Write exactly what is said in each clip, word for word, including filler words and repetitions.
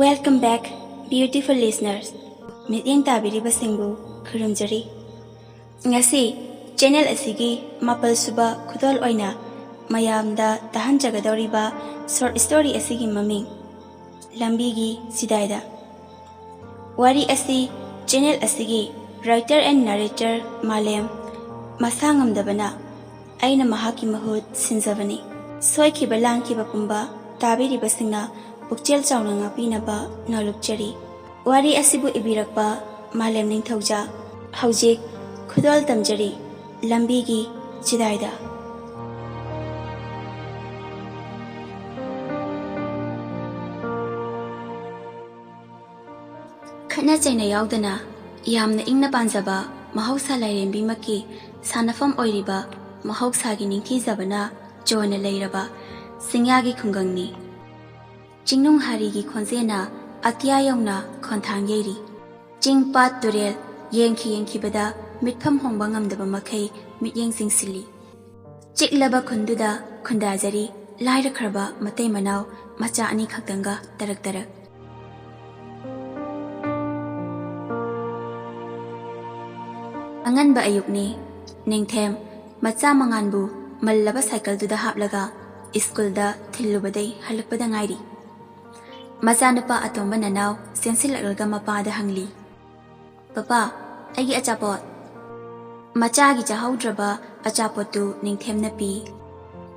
Welcome back, beautiful listeners. ꯃꯤꯠꯌꯦꯡ ꯇꯥꯕꯤꯔꯤꯕꯁꯤꯡꯕꯨ ꯈꯨꯔꯨꯝꯖꯔꯤ꯫ ꯉꯁꯤ channel ꯑꯁꯤꯒꯤ ꯃꯥꯄꯜ ꯁꯨꯕ ꯈꯨꯗꯣꯜ ꯑꯣꯏꯅ ꯃꯌꯥꯝꯗ ꯇꯥꯍꯟꯖꯒꯗꯧꯔꯤꯕ ꯁꯣꯔꯠ ꯁ꯭ꯇꯣꯔꯤ ꯑꯁꯤꯒꯤ ꯃꯃꯤꯡ ꯂꯝꯕꯤꯒꯤ ꯆꯤꯗꯥꯏꯗ꯫ ꯋꯥꯔꯤ ꯑꯁꯤ ꯆꯦꯅꯦꯜ ꯑꯁꯤꯒꯤ writer and narrator ꯃꯥꯂꯦꯝ ꯃꯁꯥ ꯉꯝꯗꯕꯅ ꯑꯩꯅ ꯃꯍꯥꯛꯀꯤ ꯃꯍꯨꯠ ꯁꯤꯟꯖꯕꯅꯤ꯫ ꯁꯣꯏꯈꯤꯕ ꯂꯥꯟꯈꯤꯕ ꯄꯨꯝꯕ ꯇꯥꯕꯤꯔꯤꯕꯁꯤꯡꯅ ꯄꯨꯛꯆꯦꯜ ꯆꯥꯎꯅ ꯉꯥꯛꯄꯤꯅꯕ ꯅꯣꯂꯨꯛꯆꯔꯤ꯫ ꯋꯥꯔꯤ ꯑꯁꯤꯕꯨ ꯏꯕꯤꯔꯛꯄ ꯃꯥꯂꯦꯝ ꯅꯤꯡꯊꯧꯖꯥ꯫ ꯍꯧꯖꯤꯛ ꯈꯨꯗꯣꯜ ꯇꯝꯖꯔꯤ ꯂꯝꯕꯤꯒꯤ ꯆꯤꯗꯥꯏꯗ꯫ ꯈꯠꯅ ꯆꯩꯅ ꯌꯥꯎꯗꯅ ꯌꯥꯝꯅ ꯏꯪꯅ ꯄꯥꯟꯖꯕ ꯃꯍꯧꯁꯥ ꯂꯥꯏꯔꯦꯝꯕꯤꯃꯛꯀꯤ ꯁꯥꯟꯅꯐꯝ ꯑꯣꯏꯔꯤꯕ ꯃꯍꯧꯁꯥꯒꯤ ꯅꯤꯡꯊꯤꯖꯕꯅ ꯆꯣꯟꯅ ꯂꯩꯔꯕ ꯆꯤꯡꯌꯥꯒꯤ ꯈꯨꯡꯒꯪꯅꯤ꯫ ꯆꯤꯡꯅꯨꯡ ꯍꯥꯔꯤꯒꯤ ꯈꯣꯟꯖꯦꯜꯅ ꯑꯇꯤꯌꯥ ꯌꯧꯅ ꯈꯣꯟꯊꯥꯡ ꯌꯩꯔꯤ꯫ ꯆꯤꯡ ꯄꯥꯠ ꯇꯨꯔꯦꯜ ꯌꯦꯡꯈꯤ ꯌꯦꯡꯈꯤꯕꯗ ꯃꯤꯠꯐꯝ ꯍꯣꯡꯕ ꯉꯝꯗꯕ ꯃꯈꯩ ꯃꯤꯠꯌꯦꯡ ꯆꯤꯡꯁꯤꯜꯂꯤ꯫ ꯆꯤꯛꯂꯕ ꯈꯨꯟꯗꯨꯗ ꯈꯨꯟꯗꯥꯖꯔꯤ ꯂꯥꯏꯔꯈ꯭ꯔꯕ ꯃꯇꯩ ꯃꯅꯥꯎ ꯃꯆꯥ ꯑꯅꯤ ꯈꯛꯇꯪꯒ ꯇꯔꯛ ꯇꯔꯛ꯫ ꯑꯉꯟꯕ ꯑꯌꯨꯛꯅꯤ꯫ ꯅꯤꯡꯊꯦꯝ ꯃꯆꯥ ꯃꯉꯥꯟꯕꯨ ꯃꯜꯂꯕ ꯁꯥꯏꯀꯜꯗꯨꯗ ꯍꯥꯞꯂꯒ ꯁ꯭ꯀꯨꯜꯗ ꯊꯤꯜꯂꯨꯕꯗꯩ ꯍꯜꯂꯛꯄꯗ ꯉꯥꯏꯔꯤ꯫ ꯃꯆꯥꯅꯨꯄꯥ ꯑꯇꯣꯝꯕ ꯅꯅꯥꯎ ꯆꯦꯟꯁꯤꯜꯂꯛꯂꯒ ꯃꯄꯥꯗ ꯍꯪꯂꯤ, "ꯄꯄꯥ, ꯑꯩꯒꯤ ꯑꯆꯥꯄꯣꯠ!" ꯃꯆꯥꯒꯤ ꯆꯥꯍꯧꯗ꯭ꯔꯕ ꯑꯆꯥꯄꯣꯠꯇꯨ ꯅꯤꯡꯊꯦꯝꯅ ꯄꯤ꯫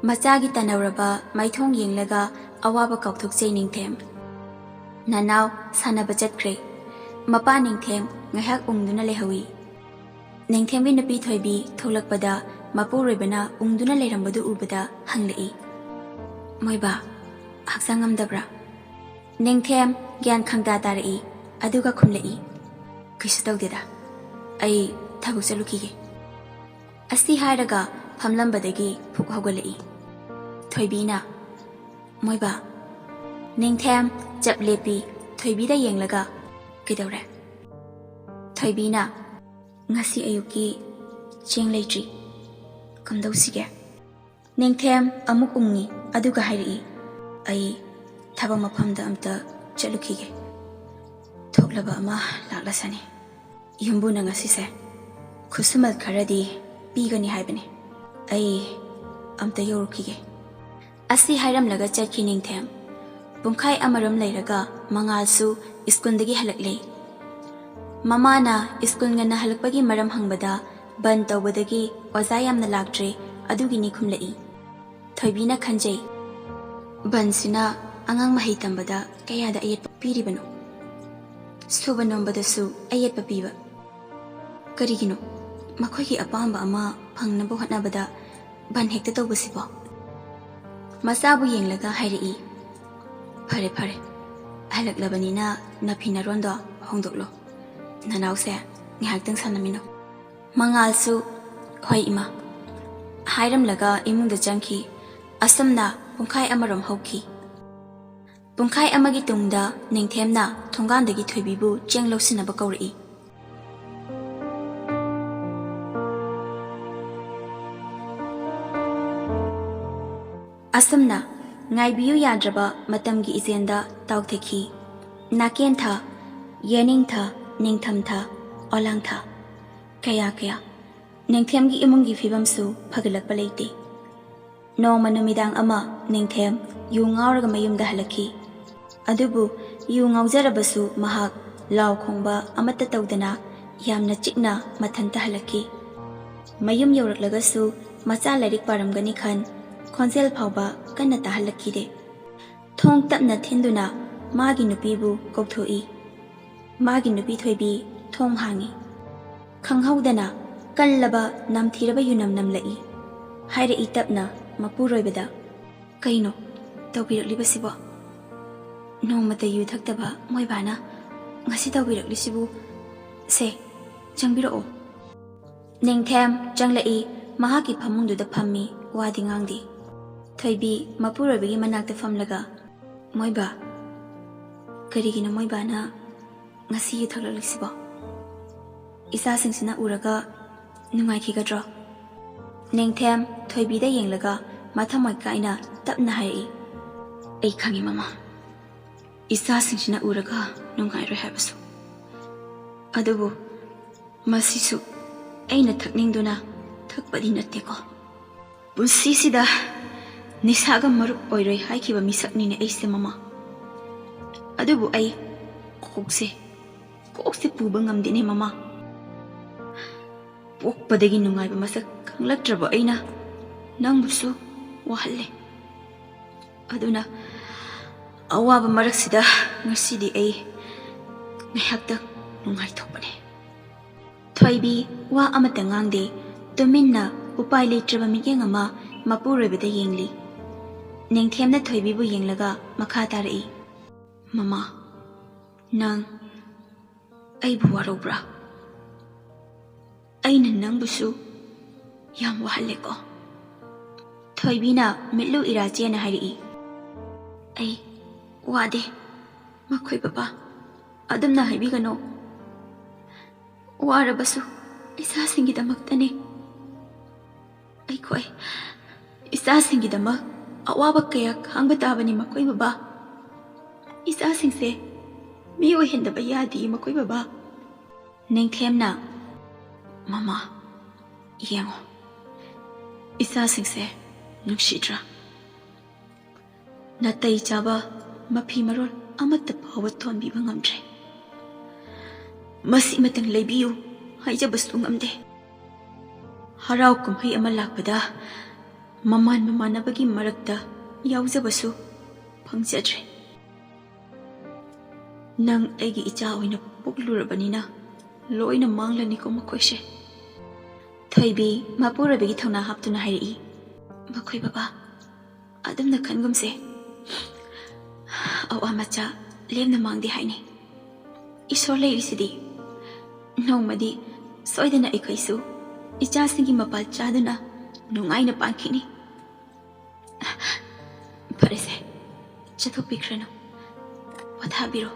ꯃꯆꯥꯒꯤ ꯇꯅꯧꯔꯕ ꯃꯥꯏꯊꯣꯡ ꯌꯦꯡꯂꯒ ꯑꯋꯥꯕ ꯀꯥꯎꯊꯣꯛꯆꯩ ꯅꯤꯡꯊꯦꯝ꯫ ꯅꯅꯥꯎ ꯁꯥꯟꯅꯕ ꯆꯠꯈ꯭ꯔꯦ꯫ ꯃꯄꯥ ꯅꯤꯡꯊꯦꯝ ꯉꯥꯏꯍꯥꯛ ꯎꯪꯗꯨꯅ ꯂꯩꯍꯧꯏ꯫ ꯅꯤꯡꯊꯦꯝꯒꯤ ꯅꯨꯄꯤ ꯊꯣꯏꯕꯤ ꯊꯣꯛꯂꯛꯄꯗ ꯃꯄꯨꯔꯣꯏꯕꯅ ꯎꯪꯗꯨꯅ ꯂꯩꯔꯝꯕꯗꯨ ꯎꯕꯗ ꯍꯪꯂꯛꯏ, "ꯃꯣꯏꯕꯥ, ꯍꯛꯆꯥꯡ ꯉꯝꯗꯕ꯭ꯔꯥ?" ꯅꯤꯡꯊꯦꯝ ꯒ꯭ꯌꯥꯟ ꯈꯪꯇꯥ ꯇꯥꯔꯛꯏ, ꯑꯗꯨꯒ ꯈꯨꯝꯂꯛꯏ, "ꯀꯩꯁꯨ ꯇꯧꯗꯦꯗ, ꯑꯩ ꯊꯕꯛ ꯆꯠꯂꯨꯈꯤꯒꯦ꯫" ꯑꯁꯤ ꯍꯥꯏꯔꯒ ꯐꯝꯂꯝꯕꯗꯒꯤ ꯐꯨꯛ ꯍꯧꯒꯠꯂꯛꯏ꯫ ꯊꯣꯏꯕꯤꯅ, "ꯃꯣꯏꯕꯥ?" ꯅꯤꯡꯊꯦꯝ ꯆꯞ ꯂꯦꯞꯄꯤ, ꯊꯣꯏꯕꯤꯗ ꯌꯦꯡꯂꯒ, "ꯀꯩꯗꯧꯔꯦ?" ꯊꯣꯏꯕꯤꯅ, "ꯉꯁꯤ ꯑꯌꯨꯛꯀꯤ ꯆꯦꯡ ꯂꯩꯇ꯭ꯔꯤ, ꯀꯝꯗꯧꯁꯤꯒꯦ?" ꯅꯤꯡꯊꯦꯝ ꯑꯃꯨꯛ ꯎꯪꯉꯤ, ꯑꯗꯨꯒ ꯍꯥꯏꯔꯛꯏ, "ꯑꯩ ꯊꯕꯛ ꯃꯐꯝꯗ ꯑꯝꯇ ꯆꯠꯂꯨꯈꯤꯒꯦ꯫ ꯊꯣꯛꯂꯕ ꯑꯃ ꯂꯥꯛꯂꯁꯅꯤ꯫ ꯌꯨꯝꯕꯨꯅ ꯉꯁꯤꯁꯦ ꯈꯨꯠꯁꯨꯃꯜ ꯈꯔꯗꯤ ꯄꯤꯒꯅꯤ ꯍꯥꯏꯕꯅꯤ꯫ ꯑꯩ ꯑꯝꯇ ꯌꯧꯔꯨꯈꯤꯒꯦ꯫ ꯑꯁꯤ ꯍꯥꯏꯔꯝꯂꯒ ꯆꯠꯈꯤ ꯅꯤꯡꯊꯦꯝ꯫ ꯄꯨꯡꯈꯥꯏ ꯑꯃꯔꯣꯝ ꯂꯩꯔꯒ ꯃꯉꯥꯜꯁꯨ ꯁ꯭ꯀꯨꯜꯗꯒꯤ ꯍꯜꯂꯛꯂꯦ꯫ ꯃꯃꯥꯅ ꯁ꯭ꯀꯨꯜ ꯉꯟꯅ ꯍꯜꯂꯛꯄꯒꯤ ꯃꯔꯝ ꯍꯪꯕꯗ, "ꯕꯟ ꯇꯧꯕꯗꯒꯤ ꯑꯣꯖꯥ ꯌꯥꯝꯅ ꯂꯥꯛꯇ꯭ꯔꯦ, ꯑꯗꯨꯒꯤꯅꯤ" ꯈꯨꯝꯂꯛꯏ꯫ ꯊꯣꯏꯕꯤꯅ ꯈꯟꯖꯩ, "ꯕꯟꯁꯤꯅ ꯑꯉꯥꯡ ꯃꯍꯩ ꯇꯝꯕꯗ ꯀꯌꯥꯗ ꯑꯌꯦꯠꯄ ꯄꯤꯔꯤꯕꯅꯣ? ꯁꯨꯕ ꯅꯣꯝꯕꯗꯁꯨ ꯑꯌꯦꯠꯄ ꯄꯤꯕ꯫ ꯀꯔꯤꯒꯤꯅꯣ ꯃꯈꯣꯏꯒꯤ ꯑꯄꯥꯝꯕ ꯑꯃ ꯐꯪꯅꯕ ꯍꯣꯠꯅꯕꯗ ꯕꯟ ꯍꯦꯛꯇ ꯇꯧꯕꯁꯤꯕꯣ?" ꯃꯆꯥꯕꯨ ꯌꯦꯡꯂꯒ ꯍꯥꯏꯔꯛꯏ, "ꯐꯔꯦ, ꯐꯔꯦ, ꯍꯜꯂꯛꯂꯕꯅꯤꯅ ꯅꯐꯤ ꯅꯔꯣꯟꯗꯣ ꯍꯣꯡꯗꯣꯛꯂꯣ꯫ ꯅꯅꯥꯎꯁꯦ ꯉꯥꯏꯍꯥꯛꯇꯪ ꯁꯥꯟꯅꯃꯤꯟꯅꯧ꯫" ꯃꯉꯥꯜꯁꯨ, "ꯍꯣꯏ, ꯏꯃꯥ" ꯍꯥꯏꯔꯝꯂꯒ ꯏꯃꯨꯡꯗ ꯆꯪꯈꯤ꯫ ꯑꯁꯨꯝꯅ ꯄꯨꯡꯈꯥꯏ ꯑꯃꯔꯣꯝ ꯍꯧꯈꯤ꯫ ꯄꯨꯡꯈꯥꯏ ꯑꯃꯒꯤ ꯇꯨꯡꯗ ꯅꯤꯡꯊꯦꯝꯅ ꯊꯣꯡꯒꯥꯟꯗꯒꯤ ꯊꯣꯏꯕꯤꯕꯨ ꯆꯦꯡ ꯂꯧꯁꯤꯟꯅꯕ ꯀꯧꯔꯛꯏ꯫ ꯑꯁꯨꯝꯅ ꯉꯥꯏꯕꯤꯌꯨ ꯌꯥꯗ꯭ꯔꯕ ꯃꯇꯝꯒꯤ ꯏꯆꯦꯜꯗ ꯇꯥꯎꯊꯈꯤ꯫ ꯅꯥꯀꯦꯟꯊ, ꯌꯦꯅꯤꯡꯊ, ꯅꯤꯡꯊꯝꯊ, ꯑꯣꯂꯥꯡꯊ꯫ ꯀꯌꯥ ꯀꯌꯥ꯫ ꯅꯤꯡꯊꯦꯝꯒꯤ ꯏꯃꯨꯡꯒꯤ ꯐꯤꯕꯝꯁꯨ ꯐꯒꯠꯂꯛꯄ ꯂꯩꯇꯦ꯫ ꯅꯣꯡꯃ ꯅꯨꯃꯤꯗꯥꯡ ꯑꯃ ꯅꯤꯡꯊꯦꯝ ꯌꯨ ꯉꯥꯎꯔꯒ ꯃꯌꯨꯝꯗ ꯍꯜꯂꯛꯈꯤ꯫ ꯑꯗꯨꯕꯨ ꯌꯨ ꯉꯥꯎꯖꯔꯕꯁꯨ ꯃꯍꯥꯛ ꯂꯥꯎ ꯈꯣꯡꯕ ꯑꯃꯠꯇ ꯇꯧꯗꯅ ꯌꯥꯝꯅ ꯆꯤꯛꯅ ꯃꯊꯟꯇ ꯍꯜꯂꯛꯈꯤ꯫ ꯃꯌꯨꯝ ꯌꯧꯔꯛꯂꯒꯁꯨ ꯃꯆꯥ ꯂꯥꯏꯔꯤꯛ ꯄꯥꯔꯝꯒꯅꯤ ꯈꯟ ꯈꯣꯟꯖꯦꯜ ꯐꯥꯎꯕ ꯀꯟꯅ ꯇꯥꯍꯜꯂꯛꯈꯤꯗꯦ꯫ ꯊꯣꯡ ꯇꯞꯅ ꯊꯤꯟꯗꯨꯅ ꯃꯥꯒꯤ ꯅꯨꯄꯤꯕꯨ ꯀꯧꯊꯣꯛꯏ꯫ ꯃꯥꯒꯤ ꯅꯨꯄꯤ ꯊꯣꯏꯕꯤ ꯊꯣꯡ ꯍꯥꯡꯏ꯫ ꯈꯪꯍꯧꯗꯅ ꯀꯜꯂꯕ ꯅꯝꯊꯤꯔꯕ ꯌꯨꯅꯝ ꯅꯝꯂꯛꯏ꯫ ꯍꯥꯏꯔꯛꯏ ꯇꯞꯅ ꯃꯄꯨꯔꯣꯏꯕꯗ, "ꯀꯩꯅꯣ ꯇꯧꯕꯤꯔꯛꯂꯤꯕꯁꯤꯕꯣ? ꯅꯣꯡꯃꯇ ꯌꯨ ꯊꯛꯇꯕ ꯃꯣꯏꯕꯥꯅ ꯉꯁꯤ ꯇꯧꯕꯤꯔꯛꯂꯤꯁꯤꯕꯨ? ꯁꯦ, ꯆꯪꯕꯤꯔꯛꯑꯣ꯫" ꯅꯤꯡꯊꯦꯝ ꯆꯪꯂꯛꯏ꯫ ꯃꯍꯥꯛꯀꯤ ꯐꯃꯨꯡꯗꯨꯗ ꯐꯝꯃꯤ, ꯋꯥꯗꯤ ꯉꯥꯡꯗꯦ꯫ ꯊꯣꯏꯕꯤ ꯃꯄꯨꯔꯣꯏꯕꯒꯤ ꯃꯅꯥꯛꯇ ꯐꯝꯂꯒ, "ꯃꯣꯏꯕꯥ, ꯀꯔꯤꯒꯤꯅꯣ ꯃꯣꯏꯕꯥꯅ ꯉꯁꯤ ꯌꯨ ꯊꯛꯂꯛꯂꯤꯁꯤꯕꯣ? ꯏꯆꯥꯁꯤꯡꯁꯤꯅ ꯎꯔꯒ ꯅꯨꯡꯉꯥꯏꯈꯤꯒꯗ꯭ꯔꯣ?" ꯅꯤꯡꯊꯦꯝ ꯊꯣꯏꯕꯤꯗ ꯌꯦꯡꯂꯒ ꯃꯊꯃꯣꯏ ꯀꯥꯏꯅ ꯇꯞꯅ ꯍꯥꯏꯔꯛꯏ, "ꯑꯩ ꯈꯪꯏ, ꯃꯃꯥ꯫ ꯏꯆꯥꯁꯤꯡꯁꯤꯅ ꯎꯔꯒ ꯅꯨꯡꯉꯥꯏꯔꯣꯏ ꯍꯥꯏꯕꯁꯨ꯫ ꯑꯗꯨꯕꯨ ꯃꯁꯤꯁꯨ ꯑꯩꯅ ꯊꯛꯅꯤꯡꯗꯨꯅ ꯊꯛꯄꯗꯤ ꯅꯠꯇꯦꯀꯣ꯫ ꯄꯨꯟꯁꯤꯁꯤꯗ ꯅꯤꯁꯥꯒ ꯃꯔꯨꯞ ꯑꯣꯏꯔꯣꯏ ꯍꯥꯏꯈꯤꯕ ꯃꯤꯁꯛꯅꯤꯅꯦ ꯑꯩꯁꯦ, ꯃꯃꯥ꯫ ꯑꯗꯨꯕꯨ ꯑꯩ ꯀꯣꯛꯁꯦ, ꯀꯣꯛꯁꯦ ꯄꯨꯕ ꯉꯝꯗꯦꯅꯦ, ꯃꯃꯥ꯫ ꯄꯣꯛꯄꯗꯒꯤ ꯅꯨꯡꯉꯥꯏꯕ ꯃꯁꯛ ꯈꯪꯂꯛꯇ꯭ꯔꯕ ꯑꯩꯅ ꯅꯪꯕꯨꯁꯨ ꯋꯥꯍꯜꯂꯦ꯫ ꯑꯗꯨꯅ ꯑꯋꯥꯕ ꯃꯔꯛꯁꯤꯗ ꯉꯁꯤꯗꯤ ꯑꯩ ꯉꯥꯏꯍꯥꯛꯇꯪ ꯅꯨꯡꯉꯥꯏꯊꯣꯛꯄꯅꯦ꯫ ꯊꯣꯏꯕꯤ ꯋꯥ ꯑꯃꯠꯇ ꯉꯥꯡꯗꯦ꯫ ꯇꯨꯃꯤꯟꯅ ꯎꯄꯥꯏ ꯂꯩꯇ꯭ꯔꯕ ꯃꯤꯠꯌꯦꯡ ꯑꯃ ꯃꯄꯨꯔꯣꯏꯕꯗ ꯌꯦꯡꯂꯤ꯫ ꯅꯤꯡꯊꯦꯝꯅ ꯊꯣꯏꯕꯤꯕꯨ ꯌꯦꯡꯂꯒ ꯃꯈꯥ ꯇꯥꯔꯛꯏ, "ꯃꯃꯥ, ꯅꯪ ꯑꯩꯕꯨ ꯋꯥꯔꯧꯕ꯭ꯔꯥ? ꯑꯩꯅ ꯅꯪꯕꯨꯁꯨ ꯌꯥꯝ ꯋꯥꯍꯜꯂꯦꯀꯣ?" ꯊꯣꯏꯕꯤꯅ ꯃꯤꯠꯂꯨ ꯏꯔꯥ ꯆꯦꯅ ꯍꯥꯏꯔꯛꯏ, "ꯑꯩ ꯋꯥꯗꯦ, ꯃꯈꯣꯏ ꯕꯕꯥ꯫ ꯑꯗꯨꯝꯅ ꯍꯥꯏꯕꯤꯒꯅꯨ꯫ ꯋꯥꯔꯕꯁꯨ ꯏꯆꯥꯁꯤꯡꯒꯤꯗꯃꯛꯇꯅꯦ꯫ ꯑꯩꯈꯣꯏ ꯏꯆꯥꯁꯤꯡꯒꯤꯗꯃꯛ ꯑꯋꯥꯕ ꯀꯌꯥ ꯈꯥꯡꯕ ꯇꯥꯕꯅꯤ ꯃꯈꯣꯏ ꯕꯕꯥ꯫ ꯏꯆꯥꯁꯤꯡꯁꯦ ꯃꯤ ꯑꯣꯏꯍꯟꯗꯕ ꯌꯥꯗꯦ ꯃꯈꯣꯏ ꯕꯕꯥ꯫" ꯅꯤꯡꯊꯦꯝꯅ, "ꯃꯃꯥ, ꯌꯦꯡꯉꯣ, ꯏꯆꯥꯁꯤꯡꯁꯦ ꯅꯨꯡꯁꯤꯗ꯭ꯔꯥ? ꯅꯥꯇꯩ ꯆꯥꯕ ꯃꯐꯤ ꯃꯔꯣꯜ ꯑꯃꯠꯇ ꯐꯥꯎꯕ ꯊꯣꯟꯕꯤꯕ ꯉꯝꯗ꯭ꯔꯦ꯫ ꯃꯁꯤꯃꯇꯪ ꯂꯩꯕꯤꯌꯨ ꯍꯥꯏꯖꯕꯁꯨ ꯉꯝꯗꯦ꯫ ꯍꯔꯥꯎ ꯀꯨꯝꯍꯩ ꯑꯃ ꯂꯥꯛꯄꯗ ꯃꯃꯥꯟ ꯃꯃꯥꯟꯅꯕꯒꯤ ꯃꯔꯛꯇ ꯌꯥꯎꯖꯕꯁꯨ ꯐꯪꯖꯗ꯭ꯔꯦ꯫ ꯅꯪ ꯑꯩꯒꯤ ꯏꯆꯥ ꯑꯣꯏꯅ ꯄꯣꯛꯂꯨꯔꯕꯅꯤꯅ ꯂꯣꯏꯅ ꯃꯥꯡꯂꯅꯤꯀꯣ ꯃꯈꯣꯏꯁꯦ꯫" ꯊꯣꯏꯕꯤ ꯃꯄꯨꯔꯣꯏꯕꯒꯤ ꯊꯧꯅꯥ ꯍꯥꯞꯇꯨꯅ ꯍꯥꯏꯔꯛꯏ, "ꯃꯈꯣꯏ ꯕꯕꯥ, ꯑꯗꯨꯝꯅ ꯈꯟꯒꯨꯝꯁꯦ꯫ ꯑꯋꯥ ꯃꯆꯥ ꯂꯦꯝꯅ ꯃꯥꯡꯗꯦ ꯍꯥꯏꯅꯤ꯫ ꯏꯁꯣꯔ ꯂꯩꯔꯤꯁꯤꯗꯤ꯫ ꯅꯣꯡꯃꯗꯤ ꯁꯣꯏꯗꯅ ꯑꯩꯈꯣꯏꯁꯨ ꯏꯆꯥꯁꯤꯡꯒꯤ ꯃꯄꯥꯜ ꯆꯥꯗꯨꯅ ꯅꯨꯡꯉꯥꯏꯅ ꯄꯥꯟꯈꯤꯅꯤ꯫" "ꯐꯔꯦꯁꯦ, ꯆꯠꯊꯣꯛꯄꯤꯈ꯭ꯔꯅꯨ꯫ ꯄꯣꯊꯥꯕꯤꯔꯣ꯫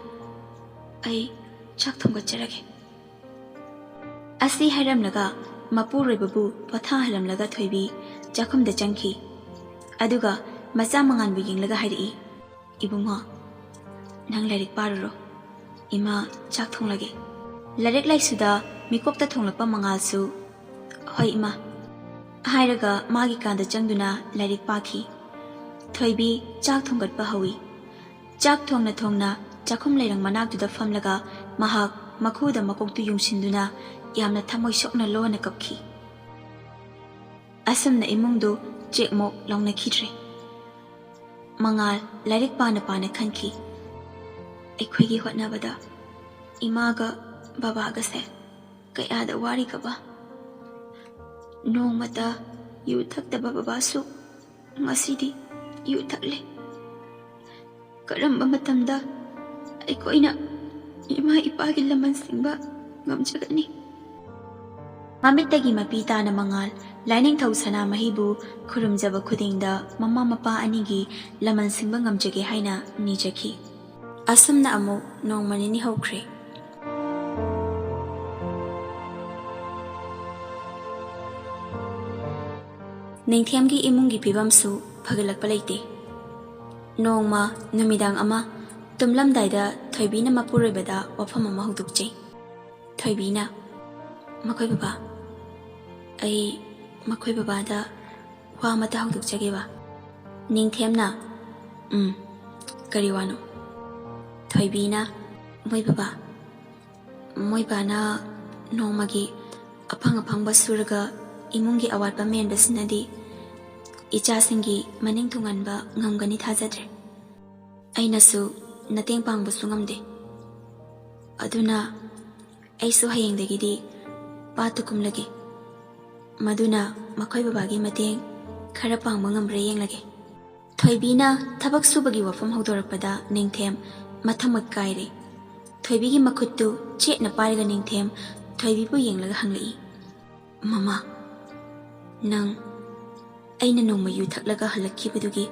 ꯑꯩ ꯆꯥꯛ ꯊꯣꯡꯒꯠꯆꯔꯒꯦ꯫" ꯑꯁꯤ ꯍꯥꯏꯔꯝꯂꯒ ꯃꯄꯨꯔꯣꯏꯕꯕꯨ ꯄꯣꯊꯥꯍꯜꯂꯝꯂꯒ ꯊꯣꯏꯕꯤ ꯆꯥꯛꯈꯨꯝꯗ ꯆꯪꯈꯤ꯫ ꯑꯗꯨꯒ ꯃꯆꯥ ꯃꯉꯥꯟꯕꯨ ꯌꯦꯡꯂꯒ ꯍꯥꯏꯔꯛꯏ, "ꯏꯕꯨꯡꯉꯣ, "ꯅꯪ ꯂꯥꯏꯔꯤꯛ ꯄꯥꯔꯨꯔꯣ, ꯏꯃꯥ ꯆꯥꯛ ꯊꯣꯡꯂꯒꯦ꯫" ꯂꯥꯏꯔꯤꯛ ꯂꯥꯏꯁꯨꯗ ꯃꯤꯀꯣꯛꯇ ꯊꯣꯡꯂꯛꯄ ꯃꯉꯥꯜꯁꯨ, "ꯍꯣꯏ ꯏꯃꯥ" ꯍꯥꯏꯔꯒ ꯃꯥꯒꯤ ꯀꯥꯗ ꯆꯪꯗꯨꯅ ꯂꯥꯏꯔꯤꯛ ꯄꯥꯈꯤ꯫ ꯊꯣꯏꯕꯤ ꯆꯥꯛ ꯊꯣꯡꯒꯠꯄ ꯍꯧꯏ꯫ ꯆꯥꯛ ꯊꯣꯡꯅ ꯊꯣꯡꯅ ꯆꯥꯛꯈꯨꯝ ꯂꯩꯔꯪ ꯃꯅꯥꯛꯇꯨꯗ ꯐꯝꯂꯒ ꯃꯍꯥꯛ ꯃꯈꯨꯗ ꯃꯀꯣꯛꯇꯨ ꯌꯨꯡꯁꯤꯟꯗꯨꯅ ꯌꯥꯝꯅ ꯊꯃꯣꯏ ꯁꯣꯛꯅ ꯂꯣꯟꯅ ꯀꯞꯈꯤ꯫ ꯑꯁꯨꯝꯅ ꯏꯃꯨꯡꯗꯨ ꯆꯦꯛꯃꯣꯛ ꯂꯥꯎꯅꯈꯤꯗ꯭ꯔꯦ꯫ ꯃꯉꯥꯜ ꯂꯥꯏꯔꯤꯛ ꯄꯥꯅ ꯄꯥꯅ ꯈꯟꯈꯤ, "ꯑꯩꯈꯣꯏꯒꯤ ꯍꯣꯠꯅꯕꯗ ꯏꯃꯥꯒ ꯕꯕꯥꯒꯁꯦ ꯀꯌꯥꯗ ꯋꯥꯔꯤꯒꯕ꯫ ꯅꯣꯡꯃꯇ ꯌꯨ ꯊꯛꯇꯕ ꯕꯕꯥꯁꯨ ꯉꯁꯤꯗꯤ ꯌꯨ ꯊꯛꯂꯦ꯫ ꯀꯔꯝꯕ ꯃꯇꯝꯗ ꯑꯩꯈꯣꯏꯅ ꯏꯃꯥ ꯏꯄꯥꯒꯤ ꯂꯃꯟ ꯁꯤꯡꯕ ꯉꯝꯖꯒꯅꯤ?" ꯃꯃꯤꯠꯇꯒꯤ ꯃꯄꯤ ꯇꯥꯅ ꯃꯉꯥꯜ ꯂꯥꯏꯅꯤꯡꯊꯧ ꯁꯅꯥꯃꯍꯤꯕꯨ ꯈꯨꯔꯨꯝꯖꯕ ꯈꯨꯗꯤꯡꯗ ꯃꯃꯥ ꯃꯄꯥ ꯑꯅꯤꯒꯤ ꯂꯃꯟ ꯁꯤꯡꯕ ꯉꯝꯖꯒꯦ ꯍꯥꯏꯅ ꯅꯤꯖꯈꯤ꯫ ꯑꯁꯨꯝꯅ ꯑꯃꯨꯛ ꯅꯣꯡꯃ ꯅꯤꯅꯤ ꯍꯧꯈ꯭ꯔꯦ꯫ ꯅꯤꯡꯊꯦꯝꯒꯤ ꯏꯃꯨꯡꯒꯤ ꯐꯤꯕꯝꯁꯨ ꯐꯒꯠꯂꯛꯄ ꯂꯩꯇꯦ꯫ ꯅꯣꯡꯃ ꯅꯨꯃꯤꯗꯥꯡ ꯑꯃ ꯇꯨꯝꯂꯝꯗꯥꯏꯗ ꯊꯣꯏꯕꯤꯅ ꯃꯄꯨꯔꯣꯏꯕꯗ ꯋꯥꯐꯝ ꯑꯃ ꯍꯧꯗꯣꯛꯆꯩ꯫ ꯊꯣꯏꯕꯤꯅ, "ꯃꯈꯣꯏ ꯕꯕꯥ, ꯑꯩ ꯃꯈꯣꯏ ꯕꯕꯥꯗ ꯋꯥ ꯑꯃꯇ ꯍꯧꯗꯣꯛꯆꯒꯦꯕ꯫" ꯅꯤꯡꯊꯦꯝꯅ, "ꯎꯝ, ꯀꯔꯤ ꯋꯥꯅꯣ?" ꯊꯣꯏꯕꯤꯅ, "ꯃꯣꯏ ꯕꯕꯥ, ꯃꯣꯏ ꯕꯥꯅ ꯅꯣꯡꯃꯒꯤ ꯑꯐꯪ ꯑꯐꯪꯕ ꯁꯨꯔꯒ ꯏꯃꯨꯡꯒꯤ ꯑꯋꯥꯠꯄ ꯃꯦꯟꯕꯁꯤꯅꯗꯤ ꯏꯆꯥꯁꯤꯡꯒꯤ ꯃꯅꯤꯡ ꯊꯨꯡꯍꯟꯕ ꯉꯝꯒꯅꯤ ꯊꯥꯖꯗ꯭ꯔꯦ꯫ ꯑꯩꯅꯁꯨ ꯃꯇꯦꯡ ꯄꯥꯡꯕꯁꯨ ꯉꯝꯗꯦ꯫ ꯑꯗꯨꯅ ꯑꯩꯁꯨ ꯍꯌꯦꯡꯗꯒꯤꯗꯤ ꯄꯥꯠꯇꯨ ꯀꯨꯝꯂꯒꯦ꯫ ꯃꯗꯨꯅ ꯃꯈꯣꯏ ꯕꯕꯥꯒꯤ ꯃꯇꯦꯡ ꯈꯔ ꯄꯥꯡꯕ ꯉꯝꯕ꯭ꯔꯥ ꯌꯦꯡꯂꯒꯦ꯫" ꯊꯣꯏꯕꯤꯅ ꯊꯕꯛ ꯁꯨꯕꯒꯤ ꯋꯥꯐꯝ ꯍꯧꯗꯣꯔꯛꯄꯗ ꯅꯤꯡꯊꯦꯝ ꯃꯊꯃꯣꯏ ꯀꯥꯏꯔꯦ꯫ ꯊꯣꯏꯕꯤꯒꯤ ꯃꯈꯨꯠꯇꯨ ꯆꯦꯠꯅ ꯄꯥꯏꯔꯒ ꯅꯤꯡꯊꯦꯝ ꯊꯣꯏꯕꯤꯕꯨ ꯌꯦꯡꯂꯒ ꯍꯪꯂꯛꯏ, "ꯃꯃꯥ, ꯅꯪ ꯑꯩꯅ ꯅꯣꯡꯃ ꯌꯨ ꯊꯛꯂꯒ ꯍꯜꯂꯛꯈꯤꯕꯗꯨꯒꯤ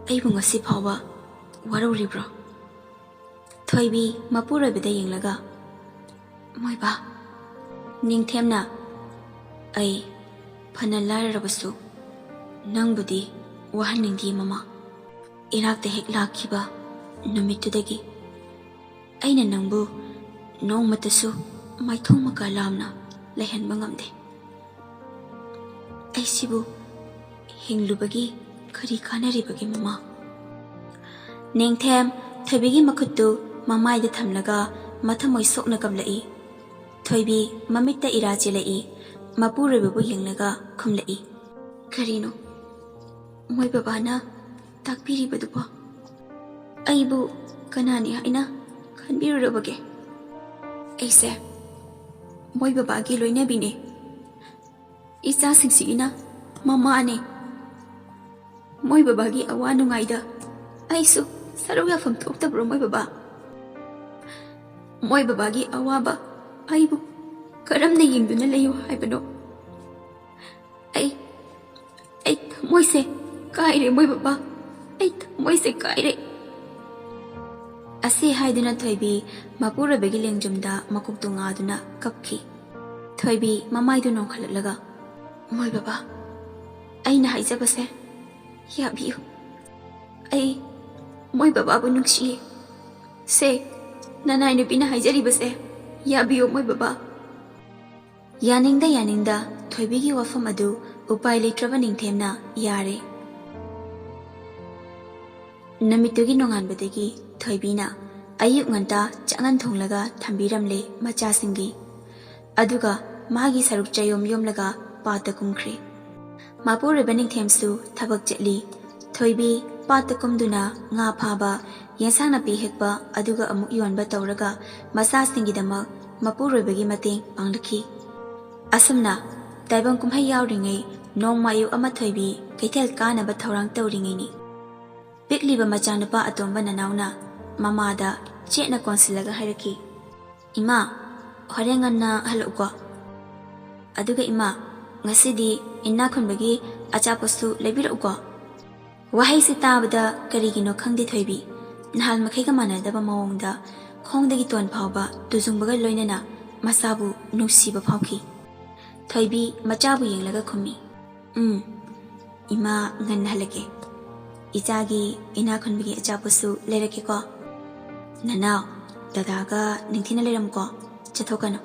ꯑꯩꯕꯨ ꯉꯁꯤ ꯐꯥꯎꯕ ꯋꯥꯔꯧꯔꯤꯕ꯭ꯔꯣ?" ꯊꯣꯏꯕꯤ ꯃꯄꯨꯔꯣꯏꯕꯗ ꯌꯦꯡꯂꯒ, "ꯃꯣꯏꯕꯥ꯫" ꯅꯤꯡꯊꯦꯝꯅ, "ꯑꯩ ꯐꯅ ꯂꯥꯏꯔꯔꯕꯁꯨ ꯅꯪꯕꯨꯗꯤ ꯋꯥꯍꯟꯅꯤꯡꯗꯦ ꯃꯃꯥ꯫ ꯏꯅꯥꯛꯇ ꯍꯦꯛ ꯂꯥꯛꯈꯤꯕ ꯅꯨꯃꯤꯠꯇꯨꯗꯒꯤ ꯑꯩꯅ ꯅꯪꯕꯨ ꯅꯣꯡꯃꯇꯁꯨ ꯃꯥꯏꯊꯣꯡ ꯃꯀꯥ ꯂꯥꯝꯅ ꯂꯩꯍꯟꯕ ꯉꯝꯗꯦ꯫ ꯑꯩꯁꯤꯕꯨ ꯍꯤꯡꯂꯨꯕꯒꯤ ꯀꯔꯤ ꯀꯥꯟꯅꯔꯤꯕꯒꯦ, ꯃꯃꯥ? ꯅꯤꯡꯊꯦꯝ ꯊꯣꯏꯕꯤꯒꯤ ꯃꯈꯨꯠꯇꯨ ꯃꯃꯥꯏꯗ ꯊꯝꯂꯒ ꯃꯊꯃꯣꯏ ꯁꯣꯛꯅ ꯀꯞꯂꯛꯏ꯫ ꯊꯣꯏꯕꯤ ꯃꯃꯤꯠꯇ ꯏꯔꯥ ꯆꯦꯜꯂꯛꯏ꯫ ꯃꯄꯨꯔꯣꯏꯕꯕꯨ ꯌꯦꯡꯂꯒ ꯈꯨꯝꯂꯛꯏ, "ꯀꯔꯤꯅꯣ ꯃꯣꯏ ꯕꯕꯥꯅ ꯇꯥꯛꯄꯤꯔꯤꯕꯗꯨꯕꯣ? ꯑꯩꯕꯨ ꯀꯅꯥꯅꯤ ꯍꯥꯏꯅ ꯈꯟꯕꯤꯔꯨꯔꯕꯒꯦ? ꯑꯩꯁꯦ ꯃꯣꯏ ꯕꯕꯥꯒꯤ ꯂꯣꯏꯅꯕꯤꯅꯦ꯫ ꯏꯆꯥꯁꯤꯡꯁꯤꯒꯤꯅ ꯃꯃꯥꯅꯦ꯫ ꯃꯣꯏ ꯕꯕꯥꯒꯤ ꯑꯋꯥ ꯅꯨꯡꯉꯥꯏꯗ ꯑꯩꯁꯨ ꯁꯔꯨꯛ ꯌꯥꯐꯝ ꯊꯣꯛꯇꯕ꯭ꯔꯣ, ꯃꯣꯏ ꯕꯕꯥ? ꯃꯣꯏ ꯕꯕꯥꯒꯤ ꯑꯋꯥꯕ ꯑꯩꯕꯨ ꯀꯔꯝꯅ ꯌꯦꯡꯗꯨꯅ ꯂꯩꯌꯨ ꯍꯥꯏꯕꯅꯣ? ꯑꯩ, ꯑꯩ ꯊꯃꯣꯏꯁꯦ ꯀꯥꯏꯔꯦ, ꯃꯣꯏ ꯕꯕꯥ꯫ ꯑꯩ ꯊꯃꯣꯏꯁꯦ ꯀꯥꯏꯔꯦ꯫" ꯑꯁꯤ ꯍꯥꯏꯗꯨꯅ ꯊꯣꯏꯕꯤ ꯃꯄꯨꯔꯣꯏꯕꯒꯤ ꯂꯦꯡꯖꯨꯝꯗ ꯃꯀꯣꯛꯇꯨ ꯉꯥꯗꯨꯅ ꯀꯞꯈꯤ꯫ ꯊꯣꯏꯕꯤ ꯃꯃꯥꯏꯗꯨ ꯅꯣꯡꯈꯠꯂꯛꯂꯒ, "ꯃꯣꯏ ꯕꯕꯥ, ꯑꯩꯅ ꯍꯥꯏꯖꯕꯁꯦ ꯌꯥꯕꯤꯌꯨ꯫ ꯑꯩ ꯃꯣꯏ ꯕꯕꯥꯕꯨ ꯅꯨꯡꯁꯤꯌꯦ꯫ ꯁꯦ, ꯅꯅꯥꯏ ꯅꯨꯄꯤꯅ ꯍꯥꯏꯖꯔꯤꯕꯁꯦ ꯌꯥꯕꯤꯌꯨ, ꯃꯣꯏ ꯕꯕꯥ꯫" ꯌꯥꯅꯤꯡꯗ ꯌꯥꯅꯤꯡꯗ ꯊꯣꯏꯕꯤꯒꯤ ꯋꯥꯐꯝ ꯑꯗꯨ ꯎꯄꯥꯏ ꯂꯩꯇ꯭ꯔꯕ ꯅꯤꯡꯊꯦꯝꯅ ꯌꯥꯔꯦ꯫ ꯅꯨꯃꯤꯠꯇꯨꯒꯤ ꯅꯣꯡꯉꯥꯟꯕꯗꯒꯤ ꯊꯣꯏꯕꯤꯅ ꯑꯌꯨꯛ ꯉꯟꯇꯥ ꯆꯥꯛꯉꯟ ꯊꯣꯡꯂꯒ ꯊꯝꯕꯤꯔꯝꯂꯦ ꯃꯆꯥꯁꯤꯡꯒꯤ꯫ ꯑꯗꯨꯒ ꯃꯥꯒꯤ ꯁꯔꯨꯛ ꯆꯌꯣꯝ ꯌꯣꯝꯂꯒ ꯄꯥꯠꯇ ꯀꯨꯝꯈ꯭ꯔꯦ꯫ ꯃꯄꯨꯔꯣꯏꯕ ꯅꯤꯡꯊꯦꯝꯁꯨ ꯊꯕꯛ ꯆꯠꯂꯤ꯫ ꯊꯣꯏꯕꯤ ꯄꯥꯠꯇ ꯀꯨꯝꯗꯨꯅ ꯉꯥ ꯐꯥꯕ, ꯌꯦꯟꯁꯥꯡ ꯅꯥꯄꯤ ꯍꯦꯛꯄ, ꯑꯗꯨꯒ ꯑꯃꯨꯛ ꯌꯣꯟꯕ ꯇꯧꯔꯒ ꯃꯆꯥꯁꯤꯡꯒꯤꯗꯃꯛ ꯃꯄꯨꯔꯣꯏꯕꯒꯤ ꯃꯇꯦꯡ ꯄꯥꯡꯂꯛꯈꯤ꯫ ꯑꯁꯨꯝꯅ ꯇꯥꯏꯕꯪ ꯀꯨꯝꯍꯩ ꯌꯥꯎꯔꯤꯉꯩ ꯅꯣꯡꯃ ꯑꯌꯨꯛ ꯑꯃ ꯊꯣꯏꯕꯤ ꯀꯩꯊꯦꯜ ꯀꯥꯅꯕ ꯊꯧꯔꯥꯡ ꯇꯧꯔꯤꯉꯩꯅꯤ꯫ ꯄꯤꯛꯂꯤꯕ ꯃꯆꯥꯅꯨꯄꯥ ꯑꯇꯣꯝꯕ ꯅꯅꯥꯎꯅ ꯃꯃꯥꯗ ꯆꯦꯠꯅ ꯀꯣꯟꯁꯤꯜꯂꯒ ꯍꯥꯏꯔꯛꯈꯤ, "ꯏꯃꯥ, ꯍꯣꯔꯦꯟ ꯉꯟꯅ ꯍꯜꯂꯛꯎꯀꯣ꯫ ꯑꯗꯨꯒ ꯏꯃꯥ, ꯉꯁꯤꯗꯤ ꯏꯅꯥꯛ ꯈꯨꯟꯕꯒꯤ ꯑꯆꯥꯄꯣꯠꯁꯨ ꯂꯩꯕꯤꯔꯛꯎꯀꯣ꯫" ꯋꯥꯍꯩꯁꯤ ꯇꯥꯕꯗ ꯀꯔꯤꯒꯤꯅꯣ ꯈꯪꯗꯦ ꯊꯣꯏꯕꯤ, ꯅꯍꯥꯟ ꯃꯈꯩꯒ ꯃꯥꯟꯅꯗꯕ ꯃꯑꯣꯡꯗ ꯈꯣꯡꯗꯒꯤ ꯇꯣꯟ ꯐꯥꯎꯕ ꯇꯨꯖꯨꯡꯕꯒ ꯂꯣꯏꯅꯅ ꯃꯁꯥꯕꯨ ꯅꯨꯡꯁꯤꯕ ꯐꯥꯎꯈꯤ꯫ ꯊꯣꯏꯕꯤ ꯃꯆꯥꯕꯨ ꯌꯦꯡꯂꯒ ꯈꯨꯝꯃꯤ, "ꯎꯝ, ꯏꯃꯥ ꯉꯟꯅ ꯍꯜꯂꯛꯀꯦ꯫" ꯏꯆꯥꯒꯤ ꯏꯅꯥꯛ ꯈꯨꯟꯕꯒꯤ ꯑꯆꯥꯄꯣꯠꯁꯨ ꯂꯩꯔꯛꯀꯦꯀꯣ꯫ ꯅꯅꯥꯎ, ꯗꯗꯥꯒ ꯅꯤꯡꯊꯤꯅ ꯂꯩꯔꯝꯃꯨꯀꯣ꯫ ꯆꯠꯊꯣꯛꯀꯅꯨ꯫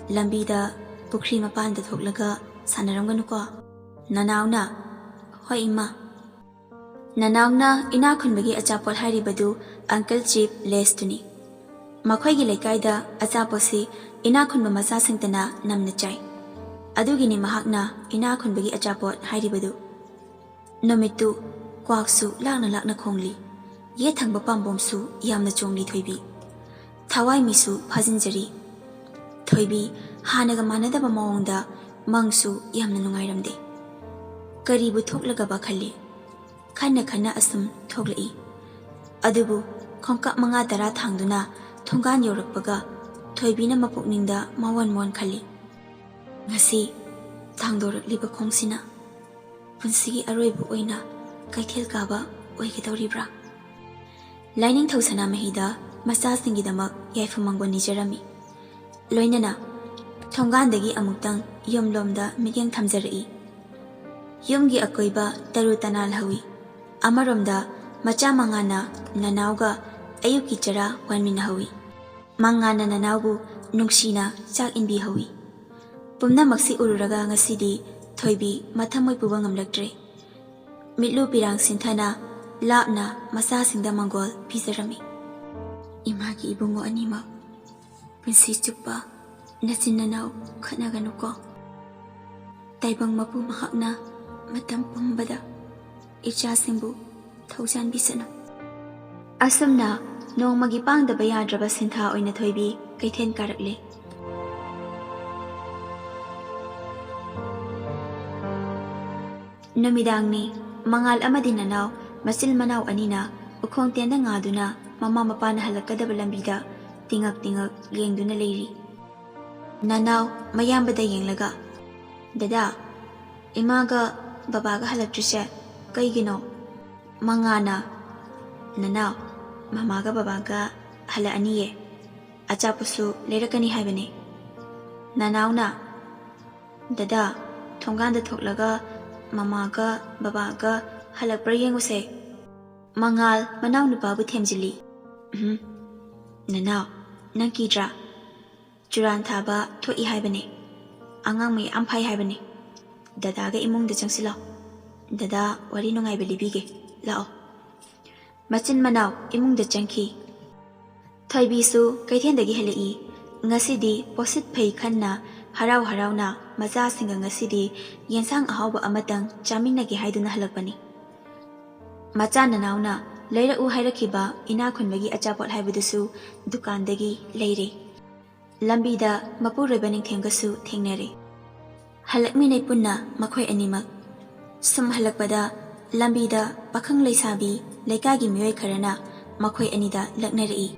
ꯂꯝꯕꯤꯗ ꯄꯨꯈ꯭ꯔꯤ ꯃꯄꯥꯟꯗ ꯊꯣꯛꯂꯒ ꯁꯥꯟꯅꯔꯝꯒꯅꯨꯀꯣ꯫ ꯅꯅꯥꯎꯅ, "ꯍꯣꯏ ꯏꯃꯥ"꯫ ꯅꯅꯥꯎꯅ ꯏꯅꯥꯛ ꯈꯨꯟꯕꯒꯤ ꯑꯆꯥꯄꯣꯠ ꯍꯥꯏꯔꯤꯕꯗꯨ ꯑꯪꯀꯜ ꯆꯤꯞ ꯂꯦꯁꯇꯨꯅꯤ꯫ ꯃꯈꯣꯏꯒꯤ ꯂꯩꯀꯥꯏꯗ ꯑꯆꯥꯄꯣꯠꯁꯤ ꯏꯅꯥꯛ ꯈꯨꯟꯕ ꯃꯆꯥꯁꯤꯡꯇꯅ ꯅꯝꯅ ꯆꯥꯏ꯫ ꯑꯗꯨꯒꯤꯅꯤ ꯃꯍꯥꯛꯅ ꯏꯅꯥꯛ ꯈꯨꯟꯕꯒꯤ ꯑꯆꯥꯄꯣꯠ ꯍꯥꯏꯔꯤꯕꯗꯨ꯫ ꯅꯨꯃꯤꯠꯇꯨ ꯀ꯭ꯋꯥꯛꯁꯨ ꯂꯥꯛꯅ ꯂꯥꯛꯅ ꯈꯣꯡꯂꯤ꯫ ꯌꯦꯠ ꯊꯪꯕ ꯄꯥꯝꯕꯣꯝꯁꯨ ꯌꯥꯝꯅ ꯆꯣꯡꯂꯤ ꯊꯣꯏꯕꯤ꯫ ꯊꯋꯥꯏ ꯃꯤꯁꯨ ꯐꯥꯖꯤꯟꯖꯔꯤ꯫ ꯊꯣꯏꯕꯤ ꯍꯥꯟꯅꯒ ꯃꯥꯟꯅꯗꯕ ꯃꯑꯣꯡꯗ ꯃꯪꯁꯨ ꯌꯥꯝꯅ ꯅꯨꯡꯉꯥꯏꯔꯝꯗꯦ꯫ ꯀꯔꯤꯕꯨ ꯊꯣꯛꯂꯒꯕ ꯈꯜꯂꯤ꯫ ꯈꯟꯅ ꯈꯟꯅ ꯑꯁꯨꯝ ꯊꯣꯛꯂꯛꯏ꯫ ꯑꯗꯨꯕꯨ ꯈꯣꯡꯀꯥꯞ ꯃꯉꯥ ꯇꯔꯥ ꯊꯥꯡꯗꯨꯅ ꯊꯣꯡꯒꯥꯟ ꯌꯧꯔꯛꯄꯒ ꯊꯣꯏꯕꯤꯅ ꯃꯄꯨꯛꯅꯤꯡꯗ ꯃꯋꯣꯟ ꯃꯣꯟ ꯈꯜꯂꯤ꯫ ꯉꯁꯤ ꯊꯥꯡꯗꯣꯔꯛꯂꯤꯕ ꯈꯣꯡꯁꯤꯅ ꯄꯨꯟꯁꯤꯒꯤ ꯑꯔꯣꯏꯕ ꯑꯣꯏꯅ ꯀꯩꯊꯦꯜ ꯀꯥꯕ ꯑꯣꯏꯒꯗꯧꯔꯤꯕ꯭ꯔꯥ? ꯂꯥꯏꯅꯤꯡꯊꯧ ꯁꯅꯥꯃꯍꯤꯗ ꯃꯆꯥꯁꯤꯡꯒꯤꯗꯃꯛ ꯌꯥꯏꯐ ꯃꯪꯒꯣꯜ ꯅꯤꯖꯔꯝꯃꯤ꯫ ꯂꯣꯏꯅꯅ ꯊꯣꯡꯒꯥꯟꯗꯒꯤ ꯑꯃꯨꯛꯇꯪ ꯌꯨꯝꯂꯣꯝꯗ ꯃꯤꯠꯌꯦꯡ ꯊꯝꯖꯔꯛꯏ꯫ ꯌꯨꯝꯒꯤ ꯑꯀꯣꯏꯕ ꯇꯔꯨ ꯇꯅꯥꯜ ꯍꯧꯏ꯫ ꯑꯃꯔꯣꯝꯗ ꯃꯆꯥ ꯃꯉꯥꯅ ꯅꯅꯥꯎꯒ ꯑꯌꯨꯛꯀꯤ ꯆꯔꯥ ꯋꯥꯟꯃꯤꯟꯅꯍꯧꯏ꯫ ꯃꯉꯥꯅ ꯅꯅꯥꯎꯕꯨ ꯅꯨꯡꯁꯤꯅ ꯆꯥꯛ ꯏꯟꯕꯤꯍꯧꯏ꯫ ꯄꯨꯝꯅꯃꯛꯁꯤ ꯎꯔꯨꯔꯒ ꯉꯁꯤꯗꯤ ꯊꯣꯏꯕꯤ ꯃꯊꯃꯣꯏ ꯄꯨꯕ ꯉꯝꯂꯛꯇ꯭ꯔꯦ꯫ ꯃꯤꯠꯂꯨ ꯄꯤꯔꯥꯡ ꯁꯤꯟꯊꯅ ꯂꯥꯞꯅ ꯃꯆꯥꯁꯤꯡꯗ ꯃꯪꯒꯣꯜ ꯄꯤꯖꯔꯝꯃꯤ꯫ ꯏꯃꯥꯒꯤ ꯏꯕꯨꯡꯉꯣ ꯑꯅꯤꯃꯛ ꯄꯨꯟꯁꯤ ꯆꯨꯞꯄ ꯅꯆꯤꯟ ꯅꯅꯥꯎ ꯈꯠꯅꯒꯅꯨꯀꯣ꯫ ꯇꯥꯏꯕꯪ ꯃꯄꯨ ꯃꯍꯥꯛꯅ ꯃꯇꯝ ꯄꯨꯝꯕꯗ ꯏꯆꯥꯁꯤꯡꯕꯨ ꯊꯧꯖꯥꯟꯕꯤꯁꯅꯨ꯫ ꯑꯁꯨꯝꯅ ꯅꯣꯡꯃꯒꯤ ꯄꯥꯡꯗꯕ ꯌꯥꯗ꯭ꯔꯕ ꯁꯤꯟꯊꯥ ꯑꯣꯏꯅ ꯊꯣꯏꯕꯤ ꯀꯩꯊꯦꯜ ꯀꯥꯔꯛꯂꯦ꯫ ꯅꯨꯃꯤꯗꯥꯡꯅꯤ꯫ ꯃꯉꯥꯜ ꯑꯃꯗꯤ ꯅꯅꯥꯎ ꯃꯆꯤꯜ ꯃꯅꯥꯎ ꯑꯅꯤꯅ ꯎꯈꯣꯡ ꯇꯦꯟꯗ ꯉꯥꯗꯨꯅ ꯃꯃꯥ ꯃꯄꯥꯅ ꯍꯜꯂꯛꯀꯗꯕ ꯂꯝꯕꯤꯗ ꯇꯤꯉꯛ ꯇꯤꯉꯛ ꯌꯦꯡꯗꯨꯅ ꯂꯩꯔꯤ꯫ ꯅꯅꯥꯎ ꯃꯌꯥꯝꯕꯗ ꯌꯦꯡꯂꯒ, "ꯗꯗꯥ, ꯏꯃꯥꯒ ꯕꯕꯥꯒ ꯍꯜꯂꯛꯇ꯭ꯔꯤꯁꯦ ꯀꯩꯒꯤꯅꯣ?" ꯃꯉꯥꯅ, "ꯅꯅꯥꯎ, ꯃꯃꯥꯒ ꯕꯕꯥꯒ ꯍꯜꯂꯛꯑꯅꯤꯌꯦ꯫ ꯑꯆꯥꯄꯣꯠꯁꯨ ꯂꯩꯔꯛꯀꯅꯤ ꯍꯥꯏꯕꯅꯦ꯫" ꯅꯅꯥꯎꯅ, "ꯗꯗꯥ, ꯊꯣꯡꯒꯥꯟꯗ ꯊꯣꯛꯂꯒ ꯃꯃꯥꯒ ꯕꯕꯥꯒ ꯍꯜꯂꯛꯄ꯭ꯔꯥ ꯌꯦꯡꯉꯨꯁꯦ꯫ ꯃꯉꯥꯜ ꯃꯅꯥꯎꯅꯨꯄꯥꯕꯨ ꯊꯦꯝꯖꯤꯜꯂꯤ꯫ "ꯎꯝ, ꯅꯅꯥꯎ, ꯅꯪ ꯀꯤꯗ꯭ꯔꯥ? ꯆꯨꯔꯥꯟ ꯊꯥꯕ ꯊꯣꯛꯏ ꯍꯥꯏꯕꯅꯦ꯫ ꯑꯉꯥꯡ ꯃꯌꯥꯝ ꯐꯥꯏ ꯍꯥꯏꯕꯅꯦ꯫ ꯗꯗꯥꯒ ꯏꯃꯨꯡꯗ ꯆꯪꯁꯤꯜꯂꯣ꯫ ꯗꯗꯥ ꯋꯥꯔꯤ ꯅꯨꯡꯉꯥꯏꯕ ꯂꯤꯕꯤꯒꯦ꯫ ꯂꯥꯛꯑꯣ꯫" ꯃꯆꯤꯟ ꯃꯅꯥꯎ ꯏꯃꯨꯡꯗ ꯆꯪꯈꯤ꯫ ꯊꯣꯏꯕꯤꯁꯨ ꯀꯩꯊꯦꯜꯗꯒꯤ ꯍꯜꯂꯛꯏ꯫ ꯉꯁꯤꯗꯤ ꯄꯣꯠꯁꯤꯠ ꯐꯩ ꯈꯟꯅ ꯍꯔꯥꯎ ꯍꯔꯥꯎꯅ ꯃꯆꯥꯁꯤꯡꯒ ꯉꯁꯤꯗꯤ ꯌꯦꯟꯁꯥꯡ ꯑꯍꯥꯎꯕ ꯑꯃꯇꯪ ꯆꯥꯃꯤꯟꯅꯒꯦ ꯍꯥꯏꯗꯨꯅ ꯍꯜꯂꯛꯄꯅꯤ꯫ ꯃꯆꯥ ꯅꯅꯥꯎꯅ ꯂꯩꯔꯛꯎ ꯍꯥꯏꯔꯛꯈꯤꯕ ꯏꯅꯥꯛ ꯈꯨꯟꯕꯒꯤ ꯑꯆꯥꯄꯣꯠ ꯍꯥꯏꯕꯗꯨꯁꯨ ꯗꯨꯀꯥꯟꯗꯒꯤ ꯂꯩꯔꯦ꯫ ꯂꯝꯕꯤꯗ ꯃꯄꯨꯔꯣꯏꯕ ꯅꯤꯡꯊꯦꯝꯒꯁꯨ ꯊꯦꯡꯅꯔꯦ꯫ ꯍꯜꯂꯛꯃꯤꯟꯅꯩ ꯄꯨꯟꯅ ꯃꯈꯣꯏ ꯑꯅꯤꯃꯛ꯫ ꯁꯨꯝ ꯍꯜꯂꯛꯄꯗ ꯂꯝꯕꯤꯗ ꯄꯥꯈꯪ ꯂꯩꯁꯥꯕꯤ ꯂꯩꯀꯥꯏꯒꯤ ꯃꯤꯑꯣꯏ ꯈꯔꯅ ꯃꯈꯣꯏ ꯑꯅꯤꯗ ꯂꯛꯅꯔꯛꯏ꯫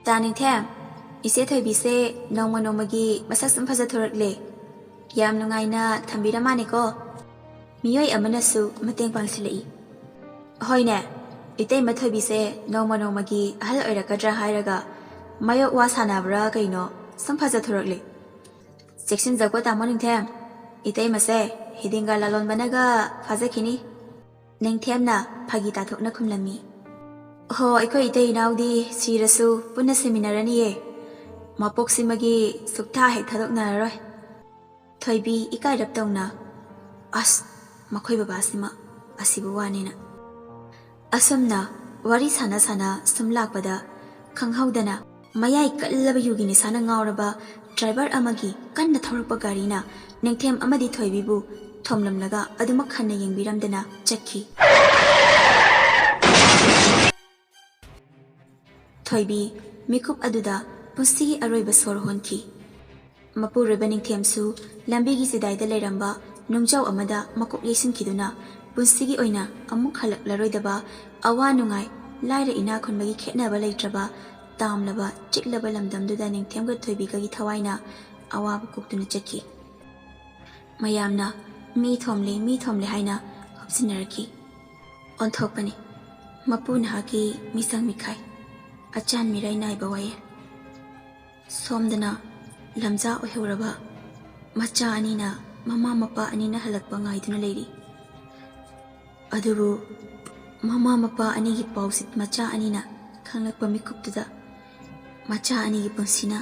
"ꯇꯥ ꯅꯤꯡꯊꯦꯝ, ꯏꯆꯦ ꯊꯣꯏꯕꯤꯁꯦ ꯅꯣꯡꯃ ꯅꯣꯡꯃꯒꯤ ꯃꯁꯛ ꯁꯨꯝ ꯐꯖꯊꯣꯔꯛꯂꯦ꯫ ꯌꯥꯝ ꯅꯨꯡꯉꯥꯏꯅ ꯊꯝꯕꯤꯔ ꯃꯥꯅꯦꯀꯣ꯫" ꯃꯤꯑꯣꯏ ꯑꯃꯅꯁꯨ ꯃꯇꯦꯡ ꯄꯥꯡꯁꯤꯜꯂꯛꯏ꯫ "ꯍꯣꯏꯅꯦ, ꯏꯇꯩꯃ ꯊꯣꯏꯕꯤꯁꯦ ꯅꯣꯡꯃ ꯅꯣꯡꯃꯒꯤ ꯑꯍꯜ ꯑꯣꯏꯔꯛꯀꯗ꯭ꯔꯥ ꯍꯥꯏꯔꯒ ꯃꯌꯣꯛ ꯋꯥ ꯁꯥꯟꯅꯕ꯭ꯔꯥ ꯀꯩꯅꯣ ꯁꯨꯝ ꯐꯖꯊꯣꯔꯛꯂꯦ꯫ ꯆꯦꯛꯁꯤꯟꯖꯧꯀꯣ ꯇꯥꯃꯣ ꯅꯤꯡꯊꯦꯝ, ꯏꯇꯩꯃꯁꯦ ꯍꯤꯗꯤꯡꯒ ꯂꯥꯂꯣꯟꯕꯅꯒ ꯐꯥꯖꯈꯤꯅꯤ꯫" ꯅꯤꯡꯊꯦꯝꯅ ꯐꯥꯒꯤ ꯇꯥꯊꯣꯛꯅ ꯈꯨꯝꯂꯝꯃꯤ꯫ "ꯍꯣ, ꯑꯩꯈꯣꯏ ꯏꯇꯩ ꯏꯅꯥꯎꯗꯤ ꯁꯤꯔꯁꯨ ꯄꯨꯟꯅ ꯁꯤꯃꯤꯟꯅꯔꯅꯤꯌꯦ꯫ ꯃꯄꯣꯛꯁꯤꯃꯒꯤ ꯁꯨꯛꯊꯥ ꯍꯦꯛ ꯊꯥꯗꯣꯛꯅꯔꯔꯣꯏ꯫" ꯊꯣꯏꯕꯤ ꯏꯀꯥꯏꯔꯞ ꯇꯧꯅ, "ꯑꯁ, ꯃꯈꯣꯏ ꯕꯕꯥꯁꯤꯃ ꯑꯁꯤꯕꯨ ꯋꯥꯅꯦꯅ꯫" ꯑꯁꯨꯝꯅ ꯋꯥꯔꯤ ꯁꯥꯟꯅ ꯁꯥꯟꯅ ꯁꯨꯝ ꯂꯥꯛꯄꯗ ꯈꯪꯍꯧꯗꯅ ꯃꯌꯥꯏ ꯀꯜꯂꯕ ꯌꯨꯒꯤ ꯅꯤꯁꯥꯅ ꯉꯥꯎꯔꯕ ꯗ꯭ꯔꯥꯏꯚꯔ ꯑꯃꯒꯤ ꯀꯟꯅ ꯊꯧꯔꯛꯄ ꯒꯥꯔꯤꯅ ꯅꯤꯡꯊꯦꯝ ꯑꯃꯗꯤ ꯊꯣꯏꯕꯤꯕꯨ ꯊꯣꯝꯂꯝꯂꯒ ꯑꯗꯨꯃꯛ ꯍꯟꯅ ꯌꯦꯡꯕꯤꯔꯝꯗꯅ ꯆꯠꯈꯤ꯫ ꯊꯣꯏꯕꯤ ꯃꯤꯀꯨꯞ ꯑꯗꯨꯗ ꯄꯨꯟꯁꯤꯒꯤ ꯑꯔꯣꯏꯕ ꯁꯣꯔ ꯍꯣꯟꯈꯤ꯫ ꯃꯄꯨꯔꯣꯏꯕ ꯅꯤꯡꯊꯦꯝꯁꯨ ꯂꯝꯕꯤꯒꯤ ꯆꯤꯗꯥꯏꯗ ꯂꯩꯔꯝꯕ ꯅꯨꯡꯖꯥꯎ ꯑꯃꯗ ꯃꯀꯣꯛ ꯌꯩꯁꯤꯟꯈꯤꯗꯨꯅ ꯄꯨꯟꯁꯤꯒꯤ ꯑꯣꯏꯅ ꯑꯃꯨꯛ ꯍꯜꯂꯛꯂꯔꯣꯏꯗꯕ ꯑꯋꯥ ꯅꯨꯡꯉꯥꯏ, ꯂꯥꯏꯔ ꯏꯅꯥ ꯈꯨꯟꯕꯒꯤ ꯈꯦꯠꯅꯕ ꯂꯩꯇ꯭ꯔꯕ ꯇꯥꯝꯂꯕ ꯆꯤꯛꯂꯕ ꯂꯝꯗꯝꯗꯨꯗ ꯅꯤꯡꯊꯦꯝꯒ ꯊꯣꯏꯕꯤꯒꯒꯤ ꯊꯋꯥꯏꯅ ꯑꯋꯥꯕ ꯀꯣꯛꯇꯨꯅ ꯆꯠꯈꯤ꯫ ꯃꯌꯥꯝꯅ "ꯃꯤ ꯊꯣꯝꯂꯦ, ꯃꯤ ꯊꯣꯝꯂꯦ" ꯍꯥꯏꯅ ꯍꯨꯞꯆꯤꯟꯅꯔꯛꯈꯤ꯫ ꯑꯣꯟꯊꯣꯛꯄꯅꯤ ꯃꯄꯨ ꯅꯍꯥꯛꯀꯤ ꯃꯤꯆꯪ ꯃꯤꯈꯥꯏ, ꯑꯆꯥꯟ ꯃꯤꯔꯥꯏ ꯅꯥꯏꯕ ꯋꯥꯌꯦꯜ꯫ ꯁꯣꯝꯗꯅ ꯂꯝꯖꯥ ꯑꯣꯏꯍꯧꯔꯕ ꯃꯆꯥ ꯑꯅꯤꯅ ꯃꯃꯥ ꯃꯄꯥ ꯑꯅꯤꯅ ꯍꯜꯂꯛꯄ ꯉꯥꯏꯗꯨꯅ ꯂꯩꯔꯤ꯫ ꯑꯗꯨꯕꯨ ꯃꯃꯥ ꯃꯄꯥ ꯑꯅꯤꯒꯤ ꯄꯥꯎꯁꯦ ꯃꯆꯥ ꯑꯅꯤꯅ ꯈꯪꯂꯛꯄ ꯃꯤꯀꯨꯞꯇꯨꯗ ꯃꯆꯥ ꯑꯅꯤꯒꯤ ꯄꯨꯟꯁꯤꯅ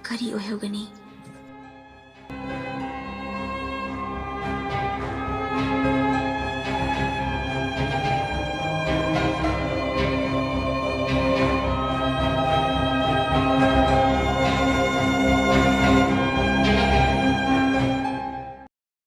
ꯀꯔꯤ ꯑꯣꯏꯍꯧꯒꯅꯤ?